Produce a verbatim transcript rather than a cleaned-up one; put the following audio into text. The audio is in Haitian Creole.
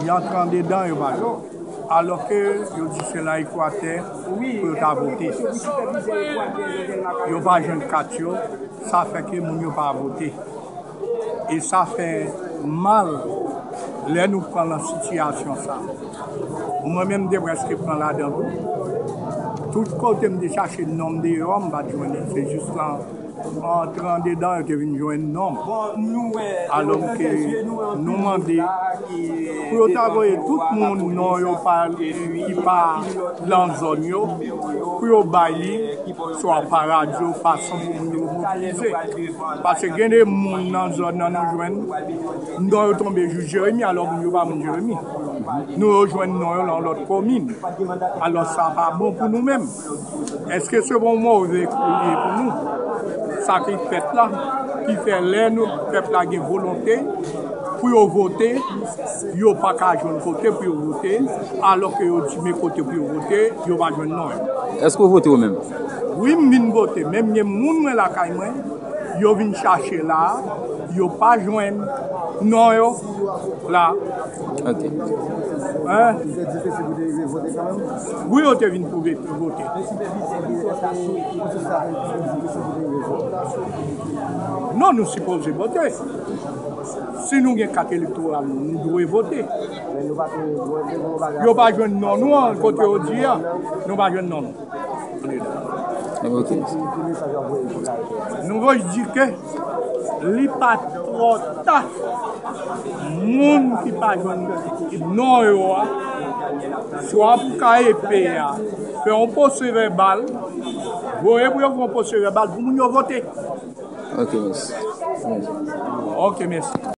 Yo antre andedan, yo pa jwenn. Alòske yo di se nan Ekwatè pou yo ta vote. Yo pa jwenn kat yo, sa fè ke moun yo pa vote. E sa fè mal lè nou pran nan sitiyasyon sa. Mwen menm, m te prèske pran ladan tou. Tout kote m te chache non m deyò, m pa t jwenn li. Se jis lan antre andedan, yo te vin jwenn non m. Alòske nou mande pou yo ta voye tout moun non yo pa, ki pa nan zòn yo, pou yo bay li, swa pa radyo, fason pou moun yo mobilize. Paske gen de moun nan zòn nan nou jwenn, non yo tonbe jou Jeremi, alò moun yo pa moun Jeremi. Nou yo jwenn non yo nan lòt komin. Alò sa pa bon pou nou menm. Èske se yon move kou li ye pou nou? Sa ki fèt la, ki fè lè nou, pèp la gen volonte pou yo vote, yo pa ka jwenn kote pou yo vote, alòske yo di men kote pou yo vote, yo pa jwenn non yo. Èske w vote ou menm? Wi, m vin vote, men m gen moun mwen lakay mwen, yo vin chache la, yo pa jwenn non yo la. Ok. Hein? Wi, yo te vin pou vote. Non, nou sipoze vote. Si nou gen kat elektoral nou, nou dwe vote. Yo pa jwenn non nou an, kote yo di a, nou pa jwenn non nou. Ok. Nou vle di ke li pa twò ta. Moun ki pa jwenn non yo a, swa pou ka epe a, fè yon pwosè vèbal, voye pou yo fè yon pwosè vèbal pou moun yo vote. Ok, mèsi. Ok, mèsi.